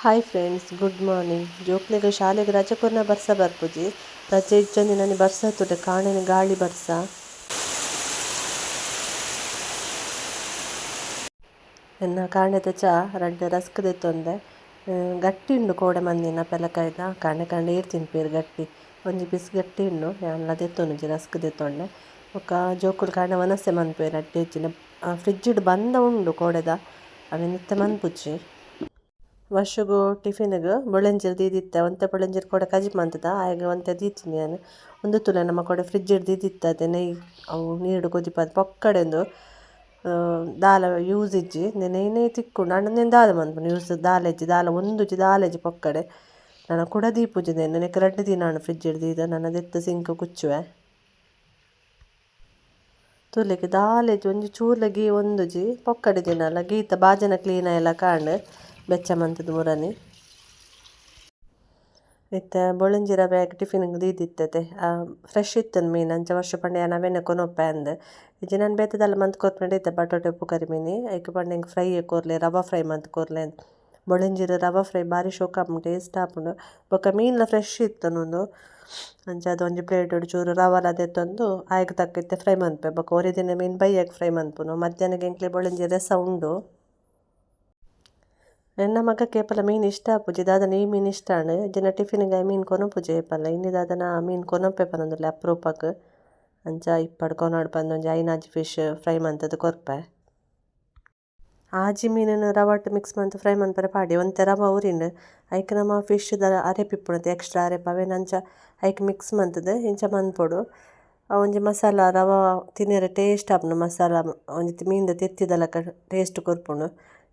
Hi friends, good morning. ಜೋಕ್ಲೆಗ್ ಶಾಲೆಗ್ ರಜೆ ಕೊರ್ನ ಬರ್ಸ ಬರ್ಪುಜಿ. ರಜೆ ಇಜ್ಜಂದಿ ನನಿ ಬರ್ಸ ತೂಲೆ ಕಾಣೆನ ಗಾಳಿ ಬರ್ಸ. ಎನ್ನ ಕಾಂಡೆದ ಚಾ ರಡ್ಡ್ ರಸ್ಕ್ ದೆತ್ತೊಂದೆ. ಗಟ್ಟಿ ಉಂಡು ಕೋಡೆ ಮಂದಿನ ಪೆಲಕಾಯ್ದ. ಕಾಂಡೆ ಕಾಂಡೆ ಏರ್ ತಿನ್ಪೆರ್ ಗಟ್ಟಿ. ಒಂಜಿ ಪೀಸ್ ಗಟ್ಟಿ ಉಂಡು, ಯಾನ್ಲ ದೆತ್ತೊನುಜಿ, ರಸ್ಕ್ ದೆತ್ತೊಂಡೆ. ಬೊಕ್ಕ ಜೋಕುಲು ಕಾಂಡೆ ವನಸೆ ಮನ್ಪುವೆರ್ ಅಡ್ಡೆ ಇಜ್ಜಿಂಡ ಫ್ರಿಜ್ಡ್ ಬಂದ ಉಂಡು ಕೋಡೆದ, ಅವೆನ್ ಇತ್ತೆ ಮನ್ಪುಜಿ. ವರ್ಷಗು ಟಿಫಿನ್ಗ್ ಬೊಳೆಂಜಿರ್ ದೀದಿತ್ತೆ, ಒಂತೆ ಬೊಳೆಂಜಿರ್ ಕೋಡೆ ಕಜಿಪು ಮಂತುದ, ಆಯಗ್ ಒಂತೆ ದೀತಿನಿ ಯಾನ್. ಉಂದು ತೂಲೆ ನಮ್ಮ ಕೋಡೆ ಫ್ರಿಜ್ಡ್ ದೀದಿತ್ತೆ ಅತೆ ನೆಯ್, ಅವು ನೀರ್ಡ್ ಕೊದಿಪಾದ್ ಪೊಕ್ಕಡೆ ಉಂದು ದಾಲ ಯೂಸ್ ಇಜ್ಜಿ. ನೆಯ್ನೇ ತಿಕ್ಕುಂಡು ಆಂಡ ಉಂದೆನ್ ದಾದ ಮನ್ಪುನು, ಯೂಸ್ ದಾಲ ಇಜ್ಜಿ, ದಾಲ ಒಂದುಜ್ಜಿ, ದಾಲ ಇಜ್ಜಿ ಪೊಕ್ಕಡೆ. ನನ ಕುಡ ದೀಪುಜಿ ನೆಕ್ ರಡ್ಡ್ ದಿನ ಆಂಡ್ ಫ್ರಿಜ್ಡ್ ದೀದ್, ನನ ದೆತ್ತ್ ಸಿಂಕ್ ಕುಚ್ಚುವೆ. ತೂಲೆಗ್ ದಾಲ ಇಜ್ಜಿ, ಒಂಜಿ ಚೂರ್ಲ ಗೀ ಒಂದುಜಿ, ಪೊಕ್ಕಡೆ ದಿನಲ ಗೀತ ಬಾಜನ ಕ್ಲೀನ್ ಆಯೆಲ ಕಾಂಡ್ ಬೆಚ್ಚ ಮಂತುದು ಮುರನಿ. ಇತ್ತೆ ಬೊಳಂಜಿರ ಬ್ಯಾಗ್ ಟಿಫಿನ್ಗ್ ದೀದಿತ್ತತೆ, ಫ್ರೆಶ್ ಇತ್ತುಂಡು ಮೀನು, ಅಂಚ ವರ್ಷ ಪಂಡ ಯಾನ್ ಅವೆನೆ ಕೊನೊಪೆ ಅಂದ್. ಇಜ್ಜಿ ನನ್ ಬೇತೆ ದಾಲ ಮಂತ್ ಕೊರ್ಪುಂಡ ಇತ್ತೆ ಬಟಾಟೆ ಉಪ್ಪು ಕರಿ ಮೀನಿ, ಐಕ್ ಪಂಡ ಎಂಕ್ ಫ್ರೈ ಕೊರ್ಲೆ, ರವಾ ಫ್ರೈ ಮಂತ್ ಕೊರ್ಲೆ. ಬೊಳಂಜಿರ ರವಾ ಫ್ರೈ ಬಾರಿ ಶೋಕ್ ಆಪುಂಡು, ಟೇಸ್ಟ್ ಆಪುಂಡು. ಬೊಕ್ಕ ಮೀನ್ಲ ಫ್ರೆಶ್ ಇತ್ತುಂಡು ಉಂದು. ಅಂಚ ಅದು ಒಂಜಿ ಪ್ಲೇಟ್ ಚೂರು ರವಾಲ ದೆತ್ತೊಂದು ಆಯ್ಗ್ ತಕ್ಕ ಇತ್ತೆ ಫ್ರೈ ಮನ್ಪೆ. ಬೊಕ್ಕ ಒರಿ ದಿನ ಮೀನು ಬಯ್ಯಗ್ ಫ್ರೈ ಮನ್ಪುನು, ಮಧ್ಯಾಹ್ನಗ್ ಎಂಕ್ಲೆ ಬೊಳಂಜಿ ರಸ ಉಂಡು. ಎನ್ನ ಮಗಕ್ ಏಪಲ ಮೀನು ಇಷ್ಟ ಆಪುಜಿ, ದಾದನ ಈ ಮೀನು ಇಷ್ಟ ಆಂಡ್. ಇಜ್ಜಿಂಡ ಟಿಫಿನ್ಗ್ ಮೀನು ಕೊನೊಪುಜಿ ಏಪಲ. ಇನಿ ದಾದನ ಮೀನು ಕೊನೊಪೆ ಪನೊಂದುಲ್ಲೆ ಅಪ್ರೂಪಕ್. ಅಂಚ ಇಪ್ಪಡ್ ಕೊನೊಡು ಪಂದ್ ಒಂಜಿ ಐನಾಜಿ ಫಿಶ್ ಫ್ರೈ ಮಂತುದು ಕೊರ್ಪೆ. ಆಜಿ ಮೀನುನು ರವಟ್ ಮಿಕ್ಸ್ ಮಂತ್ ಫ್ರೈ ಮನ್ಪರೆ ಪಾಡಿ ಒಂತೆ ರವ ಉರಿಂಡ್. ಐಕ್ ನಮ ಫಿಶ್ ದ ಅರೆಪು ಇಪ್ಪುನತೆ ಎಕ್ಸ್ಟ್ರಾ ಅರೆಪು ಅವೆನ್ ಅಂಚ ಐಕ್ ಮಿಕ್ಸ್ ಮಂತುದು ಇಂಚ ಮನ್ಪೊಡು. ಒಂಜಿ ಮಸಾಲ ರವ ತಿನೆರೆ ಟೇಸ್ಟ್ ಆಪುಂಡು, ಮಸಾಲ ಒಂಜಿ ಮೀನ್ದ ತೆತ್ತಿದ ಲೆಕ್ಕ ಟೇಸ್ಟ್ ಕೊರ್ಪುಂಡು.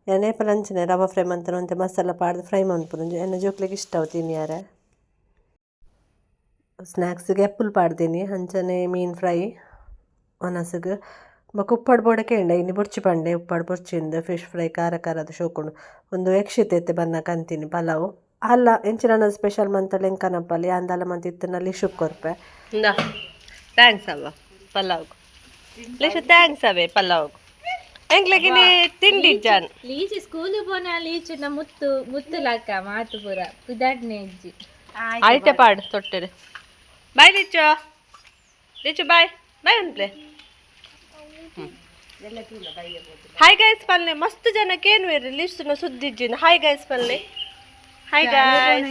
ಯಾನ್ ಏಪಲ ಅಂಚನೆ ರವ ಫ್ರೈ ಮಂತುಂಡ ಒಂತೆ ಮಸಾಲ ಪಾಡ್ದ್ ಫ್ರೈ ಮನ್ಪುನು, ಎನ್ನ ಜೋಕ್ಲೆಗ್ ಇಷ್ಟ ಅವು ತಿನಿಯರೆ. ಸ್ನಾಕ್ಸ್ಗೆ ಆ್ಯಪಲ್ ಪಾಡ್ದಿನಿ, ಅಂಚನೆ ಮೀನ್ ಫ್ರೈ ವನಸ್ಗ್. ಬೊಕ್ಕ ಉಪ್ಪಾಡು ಬೋಡ ಕೇಂಡೆ, ಇನಿ ಬೊರ್ಚಿ ಪಂಡೆ ಉಪ್ಪಾಡು ಬೊರ್ಚಿಂದ್, ಫಿಶ್ ಫ್ರೈ ಖಾರ ಖಾರದ ಶೋಕುಂಡು. ಉಂದು ಯಕ್ಷಿತ್ ಇತ್ತೆ ಬನ್ನಗ ಕಂತಿನಿ ಪಲಾವು. ಅಲ್ಲ ಎಂಚಿನ ಸ್ಪೆಷಲ್ ಮಂತಲೆ ಎಂಕನಪ್ಪಲಿ ಯಾನ್ ದಾಲ ಮಂತ್ ಇತ್ತಿನ ಲಿಶುಕ್ ಕೊರ್ಪೆ. ಇಂದಾ thanks ಅವ್ವ ಪಲಾವ್ಗ್. ಲಿಶು thanks ಅವೇ ಪಲಾವ್ಗ್. ಎಂಕ್ಲೆಗಿನಿ ತಿಂಡಿ ಜಾನ್. ಲೀಚಿ ಸ್ಕೂಲ್ ಪೋನ ಲೀಚಿನ ಮುತ್ತು ಮುತ್ತು ಲಾಕ ಮಾತು ಪೂರ ಪಿದಾಡ್ನೆ ಇಜ್ಜಿ. ಐತೆ ಪಾಡು ತೊಟ್ಟೆರೆ. Bye Lichchu, Lichchu bye bye ಅನ್ಪ್ಲೆ. ಹಾಯ್ ಗೈಸ್ ಪಲ್ಲೆ. ಮಸ್ತ್ ಜನ ಕೇನುವೆರ್ ಲಿಸ್ಟುನ ಸುದ್ದಿಜ್ಜಿನ. ಹಾಯ್ ಗೈಸ್ ಪಲ್ಲೆ, ಹಾಯ್ ಗೈಸ್.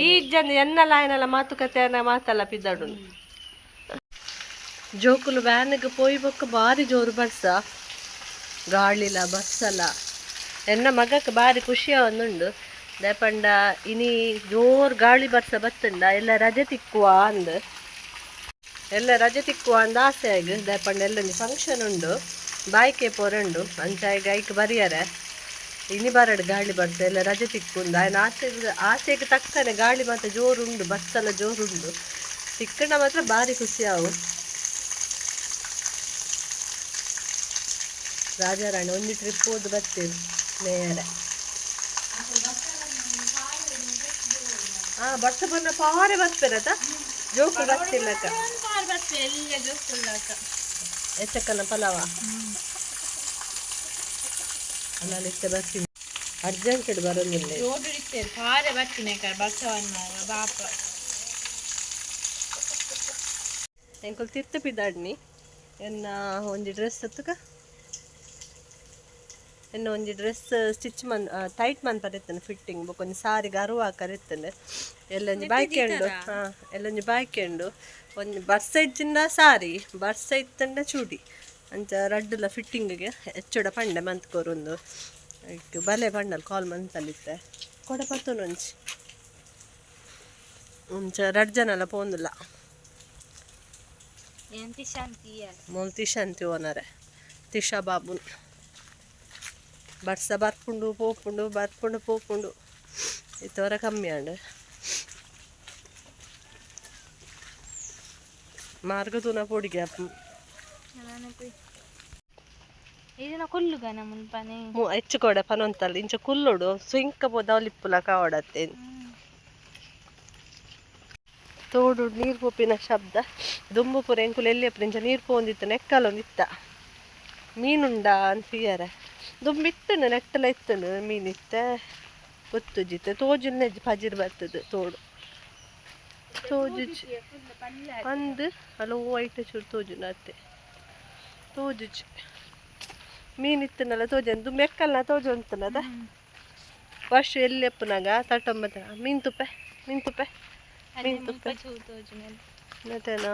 ಈ ಜನ ಎನ್ನಲ ಆಯನಲ ಮಾತುಕತೆ ಮಾತಲ್ಲ ಪಿದಾಡು. ಜೋಕುಲು ವ್ಯಾನ್ಗ್ ಪೋಯಿ ಬೊಕ್ಕ ಬಾರಿ ಜೋರು ಬರ್ಸ, ಗಾಳಿಲ ಬರ್ಸಲ. ಎನ್ನ ಮಗಕ್ ಬಾರಿ ಖುಷಿ ಆವೊಂದುಂಡು, ದಾಯೆ ಇನಿ ಜೋರು ಗಾಳಿ ಬರ್ಸ ಬತ್ತುಂಡ ಎಲ್ಲ ರಜೆ ತಿಕ್ಕುವ ಅಂದ್, ಎಲ್ಲ ರಜೆ ತಿಕ್ಕುವ ಅಂದ್ ಆಸೆ ಆಗ್. ದಾಯೆ ಪಂಡ ಎಲ್ಲೊಂಜಿ ಫಂಕ್ಷನ್ ಉಂಡು, ಬಾಯ್ಕೆ ಪೋರುಂಡು, ಅಂಚ ಆಯ್ಗ್ ಐಕ್ ಬರಿಯರೆ ಇನಿ ಬರಡ್ ಗಾಳಿ ಬರ್ಸ ಎಲ್ಲ ರಜೆ ತಿಕ್ಕುಂದು ಆಯ್ನ ಆಸೆಗ್. ಆಸೆಗ್ ತಕ್ಕನೆ ಗಾಳಿ ಮಾತ ಜೋರುಂಡು, ಬರ್ಸಲ ಜೋರುಂಡು. ತಿಕ್ಕಂಡ ಮಾತ್ರ ಬಾರಿ ಖುಷಿ ಆವು. ರಾಜಾರಾಣಿ ಒಂಜಿ ಟ್ರಿಪ್ ಹೋದು ಬತ್ತೀರಿ ನೇರ. ಹಾ ಬರ್ಸ ಬನ್ನ ಪಾರೆ ಬರ್ಪೇರತ ಜೋಕು ಬರ್ತಿಲ್ಲಕ್ಕ. ಎಚ್ಚಕ್ಕನ ಪಲಾವ ಅಲ್ಲ ಇತ್ತೆ ಬರ್ತೀನಿ, ಅರ್ಜೆಂಟ್ ಬರೋದಿಲ್ಲ. ಪಾರೆ ಬರ್ತೀನಿ ಬರ್ಸವನ್ನ ಬಾಪ. ಎಂಕುಲು ತಿರ್ತು ಪಿದಾಡ್ನಿ. ಎನ್ನ ಒಂಜಿ ಡ್ರೆಸ್ ಅತ್ತುಕ, ಎನ್ನ ಒಂಜಿ ಡ್ರೆಸ್ ಸ್ಟಿಚ್ ಮನ್ ಟೈಟ್ ಮನ್ಪರೆ ಇತ್ತುಂಡು ಫಿಟ್ಟಿಂಗ್. ಬೊಕ ಒಂಜಿ ಸಾರಿಗೆ ಅರುವ ಆಕರೆ ಇತ್ತುಂಡು. ಎಲ್ಲೊಂಜಿ ಬಾಯ್ಕೆ ಉಂಡು, ಹಾಂ ಎಲ್ಲೊಂಜಿ ಬಾಯ್ಕೆ ಉಂಡು. ಒಂಜಿ ಬರ್ಸ ಇಜ್ಜಿಂಡ ಸಾರಿ, ಬರ್ಸ ಇತ್ತಂಡ ಚೂಡಿ. ಅಂಚ ರಡ್ಡುಲ ಫಿಟ್ಟಿಂಗ್ಗೆ ಹೆಚ್ಚುಡ ಪಂಡೆ ಮಂತ್ ಕೊರೊಂದು. ಐಕ್ ಬಲೆ ಪಂಡಲ್, ಕಾಲ್ ಮಂತಲ್ಲಿತ್ತೆ ಕೊಡ ಪತ್ತೊಂದು ಒಂಜಿ ಅಂಚ ರಡ್ಡ್ ಜನಲ ಪೋಂದುಲ್ಲ. ಮೊಲ್ ತಿಶಾಂತಿ ಓನರೆ ತಿಶಾ ಬಾಬುನ್. ಬರ್ಸ ಬರ್ಪುಂಡು ಪೋಪುಂಡು, ಬರ್ಪುಂಡು ಪೋಪುಂಡು. ಇತ್ತವರ ಕಮ್ಮಿ ಆಂಡ್. ಮಾರ್ಗ ತೂನ ಪೋಡಿಗೆ ಆಪುಂಡು. ಇದನ್ನ ಕುಲ್ಲುಗನ ಮುಲ್ಪನೆ. ಹೆಚ್ಚು ಕೋಡೆ ಪನೊಂತಲ್ಲ, ಇಂಚ ಕುಲ್ಲುಡು ಸ್ವಿಂಕ ಪೋದವಲಿಪ್ಪುಲ ಕಾವಡತ್ತೆ. ತೋಡು ನೀರು ಪೋಪಿನ ಶಬ್ದ. ದುಂಬು ಪೂರ ಎಂಕುಲು ಎಲ್ಲಿ ಇಂಚ ನೀರು ಪೋಂದಿತ್ತು, ನೆಕ್ಕಲೊಂದಿತ್ತ ಮೀನುಂಡ ಅಂತ ತೀಯರೆ. ದುಂಬಿತ್ತುಂಡು ನೆಟ್ಟಲ ಇತ್ತುಂಡು ಮೀನಿತ್ತೆ ಗೊತ್ತುಜಿತ್ತೆ ತೋಜುನೆಜ್ಜಿ ಪಜಿರ್ ಬರ್ತದೆ ತೋಡು ತೋಜುಜಿ ಅಂದ್ ಅಲ್ಲ ವೈಟ್ ಚೂರು ತೋಜುನ ಅತ್ತೆ ತೋಜುಜಿ ಮೀನಿತ್ತನಲ್ಲ ತೋಜನ್ ದುಂಬು ಎಕ್ಕಲ್ಲ ತೋಜುಂತನದ ವರ್ಷ ಎಲ್ಲಿ ಎಪ್ಪುನಾಗ ತಟ್ಟೊಂಬತ್ತ ಮೀನು ತುಪ್ಪೆ ಮೀನು ತುಪ್ಪೆ ಮೀನು ತುಪ್ಪೆ ಮತ್ತೇನಾ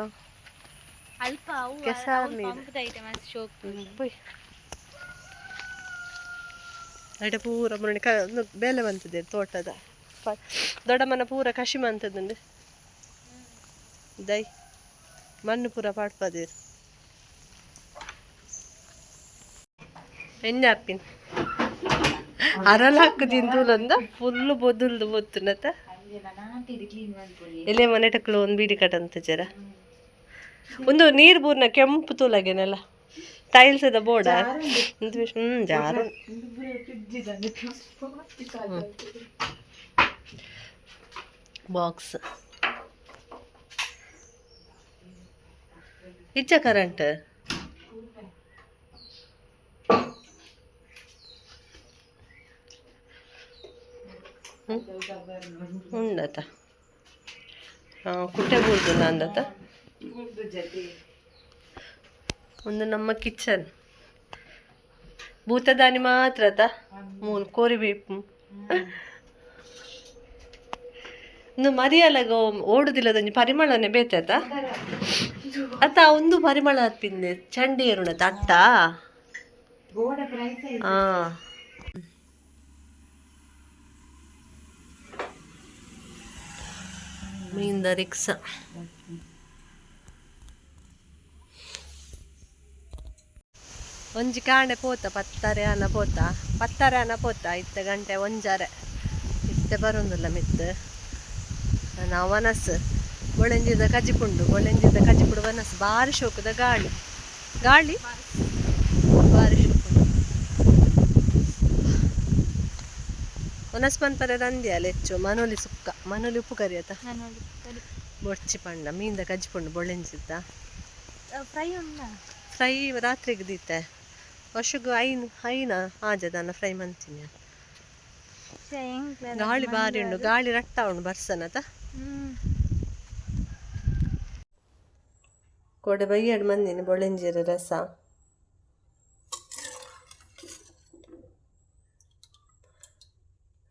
ಅಲ್ಪ ಅವು ಕೆಸಾರ್ ನೀರು. ಪಂಪದ ಐಟಮ್ ಶೋಕ್ ಪೊಯ್ ಅಡೆ ಪೂರ ಮುರಣಿ ಕ ಬೇಲೆ ಬಂತದೆ ತೋಟದ ದೊಡ್ಡಮ್ಮನ ಪೂರ ಕಸಿ ಮಂತದುಂಡು ದೈ ಮಣ್ಣು ಪೂರ ಪಾಡ್ಪದೇರು ಎಣ್ಣೆ ಅರಲ್ ಹಾಕುದಿನ ತೂಲಂದ ಫುಲ್ ಬೊದುಲ್ದು ಬೊತ್ತುನತ ಎಲೆ ಮನೆ ಟಕ್ಲು ಒಂದು ಬೀಡಿ ಕಟ್ಟಂತ ಜರ ಒಂದು ನೀರು ಬೂರ್ನ ಕೆಂಪು ತೂಲಾಗೇನಲ್ಲ ಟೈಲ್ಸ್ ಅದ ಬೋರ್ಡ ಜಾರು ಬಾಕ್ಸ್ ಇಚ್ಚ ಕರೆಂಟ್ ಉಂಡತ. ಹಾಂ, ಕುಟ್ಟೆ ಬೂರ್ದು ಅಂದತ. ಒಂದು ನಮ್ಮ ಕಿಚನ್ ಭೂತದಾನಿ ಮಾತ್ರ ತ ಮೂಲು ಕೋರಿ ಬೀಪು ಒಂದು ಮರಿಯಲಗ ಓಡುದಿಲ್ಲದೊಂಜಿ ಪರಿಮಳನೆ ಬೇತಾತ ಅತ್ತ ಒಂದು ಪರಿಮಳ ಪಿಂದೆ ಚಂಡಿ ಏರುಣತ ಅತ್ತ. ಹಾ, ಮೀನ್ದ ರಿಕ್ಸ. ಒಂಜಿ ಕಾಂಡೆ ಪೋತ ಪತ್ತಾರೆ ಆನ ಪೋತ ಪತ್ತಾರೆ ಆನ ಪೋತ ಇತ್ತೆ ಗಂಟೆ ಒಂಜಾರೆ ಇತ್ತೆ ಬರೋದಿಲ್ಲ ಮಿತ್ತು. ನಾವು ವನಸ್ ಬೊಳೆಂಜಿದ ಕಜಿಪುಂಡು ಬೊಳೆಂಜಿದ ಕಜಿಪುಡು ವನಸ್ ಬಾರಿ ಶೋಕದ. ಗಾಳಿ ಗಾಳಿ ಬಾರಿ ಶೋಕುಂಡು. ವನಸ್ ಪನ್ಪರೆ ರಂದ್ಯಾಲ ಹೆಚ್ಚು ಮನೋಲಿ ಸುಕ್ಕ ಮನೋಲಿ ಉಪ್ಪು ಕರಿಯತ. ಬೊಡ್ಚಿ ಪಂಡ ಮೀನ್ದ ಕಜಿಪುಂಡು ಬೊಳೆಂಜಿದ್ದ. ಫ್ರೈ ಉಂಡ. ಫ್ರೈ ರಾತ್ರಿಗೆ ದೀತೆ. ವರ್ಷಗೂ ಐನ್ ಐನ ಆಜದಾನ ಫ್ರೈ ಮಂತೀನಿ. ಗಾಳಿ ಬಾರಿ ಉಂಡು, ಗಾಳಿ ರಟ್ಟ ಉಂಡು ಬರ್ಸನತ. ಕೋಡೆ ಬೈಯಡ್ ಮಂದಿನಿ ಬೊಳೆಂಜಿರ ರಸ.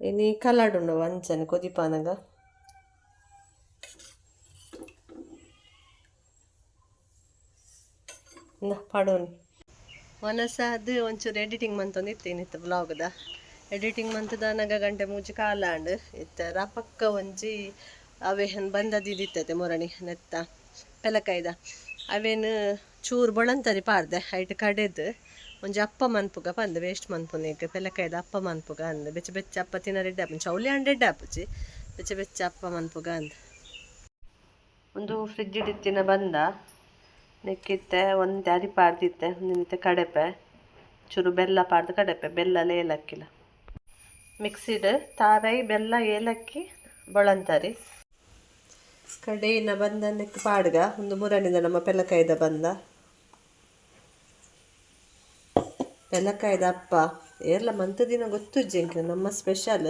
ಇನಿ ಕಲಾಡುಂಡು ಅಂಚನೆ ಕೊದಿಪಾನಗ. ಇಂದ ಪಾಡೋನಿ ವನಸಾದ್ ಒಂಚೂರು ಎಡಿಟಿಂಗ್ ಮಂತೊಂದು ಇತ್ತೇನಿತ್ತು ಬ್ಲಾಗ್ದ ಎಡಿಟಿಂಗ್ ಮಂತದಾನಗ ಗಂಟೆ ಮೂಜಿ ಕಾಲಾಂಡ್ ಇತ್ತೆ. ರಪಕ್ಕ ಒಂಜಿ ಅವೆ ಬಂದದಿದಿತ್ತತೆ ಮೊರಣಿ ನೆತ್ತ ಪೆಲಕಾಯ್ದ ಅವೇನು ಚೂರು ಬೊಳಂತರಿ ಪಾರ್ದೆ. ಐಟ್ ಕಡೆದು ಒಂಜಿ ಅಪ್ಪ ಮನ್ಪುಗ ಪಂದ್ ವೇಸ್ಟ್ ಮನ್ಪುನೆಗ್ ಪೆಲಕಾಯ್ದ ಅಪ್ಪ ಮನ್ಪುಗ ಅಂದ್. ಬೆಚ್ಚ ಬೆಚ್ಚ ಅಪ್ಪ ತಿನ್ನರೆ ಎಡ್ಡೆ ಆಪುಂಡು. ಚೌಲಿ ಅಂಡ ಎಡ್ಡೆ ಆಪುಜಿ, ಬೆಚ್ಚ ಬೆಚ್ಚ ಅಪ್ಪ ಮನ್ಪುಗ ಅಂದ್. ಒಂದು ಫ್ರಿಜ್ ಇತ್ತಿನ ಬಂದ ನೆಕ್ಕಿತ್ತೆ ಒಂತೆ ಅರಿ ಪಾಡ್ದಿತ್ತೆ. ಒಂದಿನಿತ್ತೆ ಕಡೆಪೆ ಚೂರು ಬೆಲ್ಲ ಪಾಡ್ದು ಕಡೆಪೆ. ಬೆಲ್ಲ ಏಲಕ್ಕಿಲ ಮಿಕ್ಸಿಡ್ ತಾರೈ ಬೆಲ್ಲ ಏಲಕ್ಕಿ ಬೊಳಂತರಿ ಕಡೆಯಿನ ಬಂದ ನೆಕ್ ಪಾಡ್ಗ. ಒಂದು ಮುರಣಿದ ನಮ್ಮ ಪೆಲಕಾಯ್ದ ಬಂದ ಪೆಲಕಾಯ್ದ ಅಪ್ಪ ಏರ್ಲ ಮಂತ ದಿನ ಗೊತ್ತುಜ್ಜಿ ಎಂಕ್ಲೆ. ನಮ್ಮ ಸ್ಪೆಷಲ್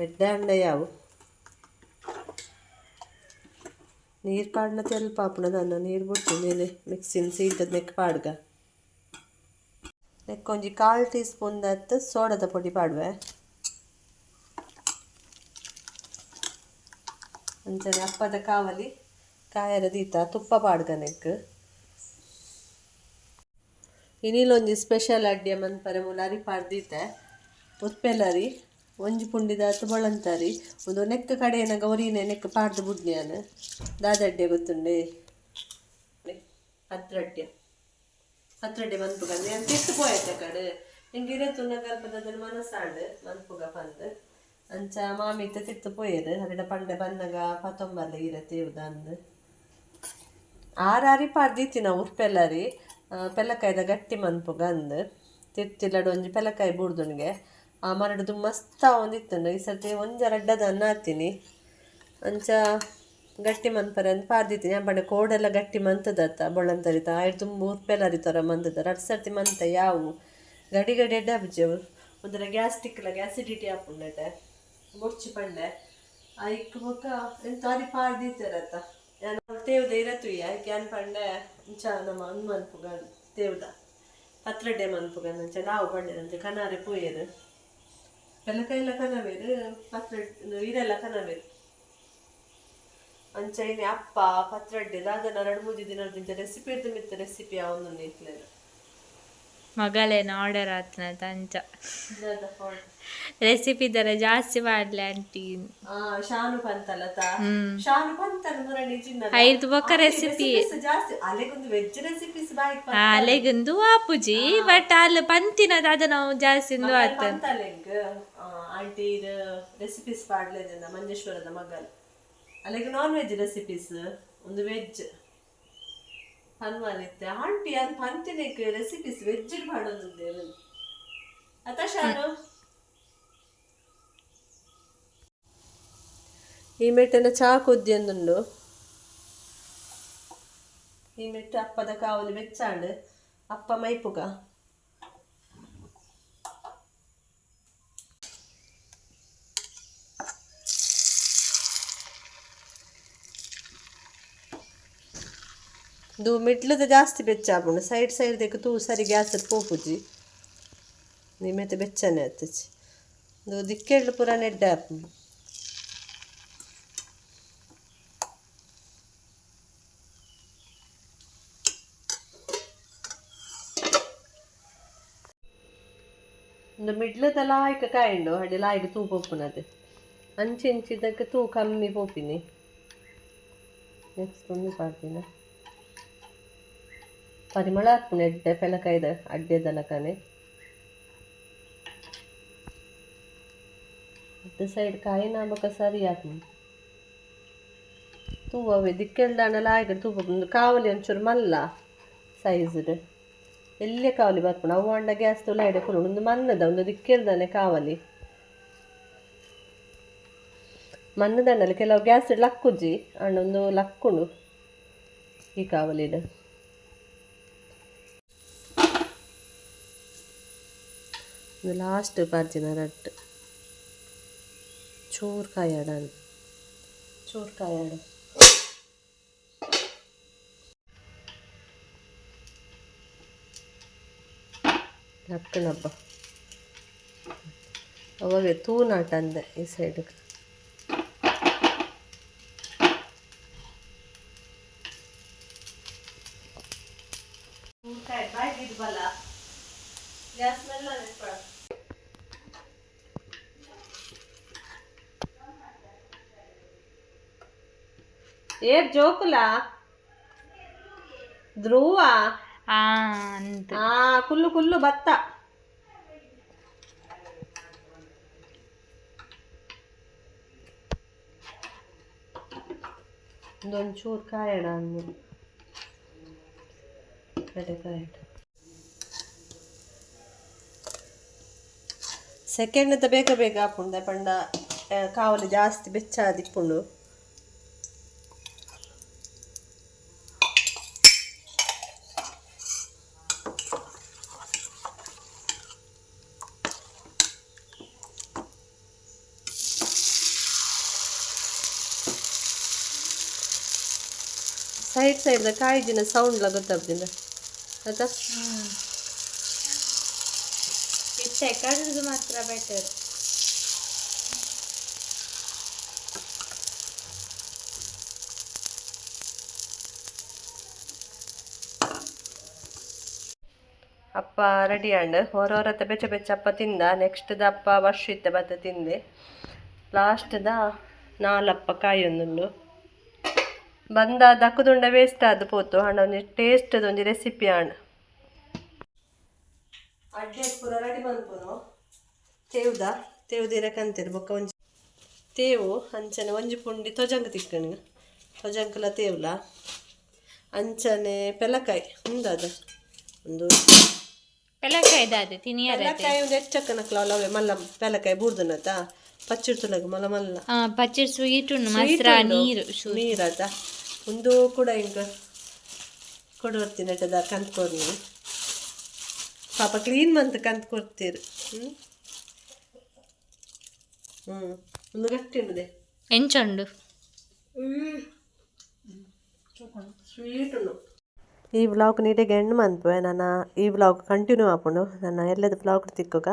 ಎಡ್ಡೆ ಅಂಡ ಯಾವು ನೀರು ಪಾಡ್ನ ತೆಲ್ಪ ಆಪುನ ನೀರು ಬೊಟ್ಟು ಮೇಲೆ ಮಿಕ್ಸಿನ್ ಸೀದದ ನೆಕ್ ಪಾಡ್ಗ. ನೆಕ್ ಒಂಜಿ ಕಾಲು ಟೀ ಸ್ಪೂನ್ ದತ್ತು ಸೋಡದ ಪೊಡಿ ಪಾಡುವೆ. ಅಂಚನೆ ಅಪ್ಪದ ಕಾವಲಿ ಕಾಯರ ದೀತ ತುಪ್ಪ ಪಾಡ್ಗ ನೆಕ್. ಇನಿಲೊಂಜಿ ಸ್ಪೆಷಲ್ ಅಡ್ಡೆ ಮನ್ಪರೆ ಮೂಲ ಅರಿ ಪಾಡ್ದೀತೆ. ಉತ್ಪೆಲರಿ ಒಂಜಿ ಪುಂಡಿದ ಬೊಳಂತರಿ ಒಂದು ನೆಕ್ ಕಡೆಯನಾಗ ಒರಿನೆ ನೆಕ್ ಪಾಡ್ದು ಬುಡ್ನಿಯಾನ ದಾದಡ್ಡೆ ಗೊತ್ತುಂಡೆ? ಪತ್ರಡ್ಡೆ ಪತ್ರಡ್ಡೆ ಮನ್ಪುಗ ನಾನು ತಿರ್ತು ಪೋಯತ್ತೆ ಕಡೆ ಎಂಗೆ ಇರೆ ತುನ್ನಗಲ್ಪದ ಮನಸಾಂಡ್ ಮನ್ಪುಗ ಪಂದ್. ಅಂಚ ಮಾಮಿತ್ತ ತಿರ್ತು ಪೋಯೆರ್ ಅರೆಡ ಪಂಡೆ ಬಂದಾಗ ಪತ್ತೊಂಬರ್ಲ ಇರೆ ತೇವುದ ಅಂದ್. ಆರು ಅರಿ ಪಾಡ್ದಿತ್ತಿ ನಾವು ಉರ್ಪೆಲ್ಲರಿ ಪೆಲಕಾಯ್ದ ಗಟ್ಟಿ ಮನ್ಪುಗ ಅಂದ್. ತಿರ್ತಿಲ್ಲಡು ಒಂಜಿ ಪೆಲಕಾಯಿ ಬೂಡ್ದುನ್ಗೆ ಆ ಮರಡ್ದು ಮಸ್ತ್ ಆವೊಂದಿತ್ತುಂಡು. ಈ ಸರ್ತಿ ಒಂಜಿ ರಡ್ಡದ ಅನ್ನ ಹಾಕ್ತೀನಿ. ಅಂಚ ಗಟ್ಟಿ ಮನ್ಪರೆ ಅಂದ್ ಪಾಡ್ದಿತ್ತೀನಿ. ಪಂಡ ಕೋಡೆಲ್ಲ ಗಟ್ಟಿ ಮಂತದತ್ತ ಬೊಳ್ಳಂತರಿತ ಆಯ್ತು ತುಂಬ ಉರ್ಪೆಲ್ಲ ಅರಿತಾರ ಮಂತದ. ರಡ್ಡ್ ಸರ್ತಿ ಮಂತ ಯಾವು ಗಡಿ ಗಡಿ ಎಡ್ಡೆ ಆಪುಜಿ ಅವು ಒಂಥರ ಗ್ಯಾಸ್ಟಿಕ್ಲ ಗ್ಯಾಸಿಡಿಟಿ ಆಪುಂಡಟೆ ಬೊಡ್ಚಿ ಪಂಡೆ ಐಕ್ ಬೊಕ್ಕ ಎಂತ ಅರಿ ಪಾಡ್ದಿತ್ತಾರತ್ತ ಯಾನ್ ತೇವ್ದ ಇರತುಯ್ಯ ಐಕ್ ಯಾನ್ ಪಂಡೆ ಇಂಚ ನಮ್ಮ ಅಂದ್ ಮನ್ಪುಗ ತೇವ್ದ ಪತ್ರೊಡೆ ಮನ್ಪುಗ ಅಂಚ ನಾವು ಪಂಡೆ ಕನಾರೆ ಪೋಯೆರ್ ಪೆಲಕಾಯಿಲ ಕನವೇರು ಪತ್ರ ಇರೆಲ್ಲ ಕನವೇರು ಅಂಚ ಇನಿ ಅಪ್ಪ ಪತ್ರೊಡೆ ದಾದನ ಎರಡು ಮೂಜಿ ದಿನ ಇಂಚ ರೆಸಿಪಿ ಇರ್ದು ಮಿತ್ತ ರೆಸಿಪಿ ಅವನು ಇತ್ಲೇನು. ಮಗಳೇನು ಆರ್ಡರ್ ಆತನ ಅಂಚ ರೆಸಿಪಿ ತರ ಜಾಸ್ತಿ ಮಾಡ್ಲೆ ಆಂಟಿ. ಆ ಶಾನು ಪಂತಲ್ಲ ತಾ ಶಾನು ಪಂತನ ಮುರಣಿ ಚಿನ್ನ ಐದು ಬೊಕ್ಕ ರೆಸಿಪಿ ಜಾಸ್ತಿ ಅಲೆಗೊಂದು ವೆಜ್ ರೆಸಿಪೀಸ್ ಬಾಯಿ. ಅಲೆಗಂದು ಆಪುಜಿ ಬಟ್ ಅಲ್ಲಿ ಪಂತಿನ ಅದ ನಾವು ಜಾಸ್ತಿ ಇಂದು ಆತ. ಪಂತಲೆಂಗ್ ಆಂಟಿ ರೆಸಿಪೀಸ್ ಪಾಡ್ಲೇನ ಮಂಜೇಶ್ವರದ ಮಗಲ್ ಅಲೆಗ್ ನಾನ್ ವೆಜ್ ರೆಸಿಪೀಸ್ ಒಂದು ವೆಜ್ ಪನ್ವಾನಿತ್ತೆ ಆಂಟಿ ಅನ್ ಪಂತಿನೆಕ್ ರೆಸಿಪೀಸ್ ವೆಜ್ ಪಾಡೊಂದು ಅತ ಶಾನು. ಈ ಮೆಟ್ಟನ ಚಾ ಕೊದ್ದಿಯೊಂದುಂಡು. ಈ ಮೆಟ್ಟು ಅಪ್ಪದ ಕಾವಲಿ ಬೆಚ್ಚಾಂಡ್ ಅಪ್ಪ ಮೈಪುಗ. ಇದು ಮಿಡ್ಲದ ಜಾಸ್ತಿ ಬೆಚ್ಚ ಆಪುಂಡು ಸೈಡ್ ಸೈಡ್ ದೆಕ್ ತೂ ಸರಿ ಗ್ಯಾಸ್ ಪೋಪುಜಿ ನಿಮೆತೆ ಬೆಚ್ಚನೆ ಆತಚಿ ಇದು ದಿಕ್ಕೆಡ್ಲು ಪೂರ ನೆಡ್ಡೆ ಆಪುಂಡು. ಒಂದು ಮಿಡ್ಲದ ಲಾಯ್ಕ ಕಾಯಿಂಡು ಅಡಿ ಲಾಯ್ಕ್ ತೂ ಪೋಪುನದು ಅಂಚೆ ಇಂಚಿದಕ್ಕೆ ತೂ ಕಮ್ಮಿ ಪೋಪಿನಿ. ನೆಕ್ಸ್ಟ್ ಒಂದು ಪಾಡ್ದಿನ ಪರಿಮಳ ಹಾಕ್ಪುಂಡು ಎಡ್ಡೆ ಪೆಲಕಾಯ್ದ ಅಡ್ಡೆದಲಕನೆ ಅಡ್ಡ ಸೈಡ್ ಕಾಯಿನ ಬೊಕ ಸರಿ ಆಪುಂಡು ತೂ ಅವೇ ದಿಕ್ಕೆಲ್ದಾಂಡ ಲಾಯ್ಕ್ ತೂ ಪೋಪುಂಡು. ಕಾವಲಿ ಒಂಚೂರು ಮಲ್ಲ ಸೈಜ್ಡ್ ಎಲ್ಯ ಕಾವಲಿ ಬರ್ಪುಂಡು ಅವು ಆಂಡ ಗ್ಯಾಸ್ ತುಲಾಯಿಡೆ ಕುಲ್ಲುಂಡು. ಒಂದು ಮಣ್ಣದ ಒಂದು ದಿಕ್ಕೆಲ್ದಾನೆ ಕಾವಲಿ ಮಣ್ಣದಂಡಲ್ಲಿ ಕೆಲವು ಗ್ಯಾಸ್ ಲಕ್ಕುಜಿ ಆಂಡ ಒಂದು ಲಕ್ಕುಂಡು ಈ ಕಾವಲಿಡ್. ಒಂದು ಲಾಸ್ಟ್ ಪಾರ್ಜಿನ ರಡ್ಡ್ ಚೂರು ಕಾಯಾಡ ಚೂರು ಕಾಯಾಡು ಲಕ್ಕಣಬ್ಬ ಅವಾಗ ತೂ ನಾಟಂದೆ ಈ ಸೈಡ್. ಗ್ಯಾಸ್ ಮೇಲೆ. ಏರ್ ಜೋಕುಲ ಧ್ರುವ. ಆ ಅಂತ. ಆ ಕುಲ್ಲು ಕುಲ್ಲು ಭತ್ತ ಒಂದೊಂಚೂರು ಕಾಯಡ ಅಂದು ಕಡೆ ಕಾಯಡ ಸೆಕೆಂಡ್ ಅಂತ ಬೇಗ ಬೇಗ ಆಪುಂಡು ಪಂಡ ಕಾವಲಿ ಜಾಸ್ತಿ ಬೆಚ್ಚ ಆದಿಪ್ಪುಂಡು. ಸೈಡ್ ಸೈಡ್ದ ಕಾಯ್ದಿನ ಸೌಂಡ್ಲ ಗೊತ್ತಾಗ್ದಿಲ್ಲ ಆಯ್ತಾ. ಇತ್ತೆ ಕಡುದು ಮಾತ್ರ ಬೆಟರ್. ಅಪ್ಪ ರೆಡಿ ಆಂಡ್ ಹೊರಹೊರತ ಬೆಚ್ಚ ಬೆಚ್ಚ ಅಪ್ಪ ತಿಂದ ನೆಕ್ಸ್ಟ್ದ ಅಪ್ಪ ವರ್ಷ ಇತ್ತ ಬತ್ತ ತಿಂದೆ ಲಾಸ್ಟ್ದ ನಾಲಪ್ಪ ಕಾಯೊಂದುಂಡು ಬಂದ ದಕ್ಕುದುಂಡ ವೇಸ್ಟ್ ಆದ್ ಪೋತು ಆಂಡ ಒಂಜಿ ಟೇಸ್ಟ್ ಒಂಜಿ ರೆಸಿಪಿ ಆಂಡ್ ಅಡ್ಡೆ ಪೂರ ರೆಡಿ ಮನ್ಪುನು ತೇವ್ದ ತೇವ್ದಿರ ಕಂತೆರ್ ಬೊಕ್ಕ ಒಂಜಿ ತೇವು ಅಂಚನೆ ಒಂಜಿ ಪುಂಡಿ ತೊಜಂಕ್ ತಿಕ್ಕಣಿ ತೊಜಂಕಲ ತೇವ್ಲ ಅಂಚನೆ ಪೆಲಕಾಯಿ ಉಂದದ ಒಂದು. ಪೆಲಕಾಯ್ದಾದೆ ತಿನಿಯರ. ಪೆಲಕಾಯಿ ಒಂದು ಹೆಚ್ಚಕ್ಕನಕ್ಲ ಅವೇ ಮಲ್ಲ ಪೆಲಕಾಯಿ ಬೂರ್ದನತ ಪಚ್ಚಿರ್ತುಲಗ ಮಲ್ಲ ಮಲ್ಲ. ಪಚ್ಚೆ ಸ್ವೀಟ್ ಉಂಡು ಮಾತ್ರ ನೀರು. ನೀರಾತ ಒಂದು ಕೂಡ ಹಿಂಗ ಕೊಡುವರ್ತಿನಟದ ಕಂತ್ಕೊರ್ನಿ. ಪಾಪ ಕ್ಲೀನ್ ಮಂತ್ ಕಂತ್ ಕೊರ್ತೀರು. ಹ್ಞೂ ಹ್ಞೂ ಒಂದು ಗಟ್ಟಿ ಉಂಡುದೆ. ಎಂಚ ಉಂಡು? ಸ್ವೀಟ್ ಉಂಡು. ಈ ವ್ಲಾಗ್ ನೀಟಾಗಿ ಎಂಡ್ ಮನ್ಪುವೆ. ನನ್ನ ಈ ವ್ಲಾಗ್ ಕಂಟಿನ್ಯೂ ಆಪುಂಡು ನನ್ನ ಎಲ್ಲದ ವ್ಲಾಗ್ ತಿಕ್ಕುಗ.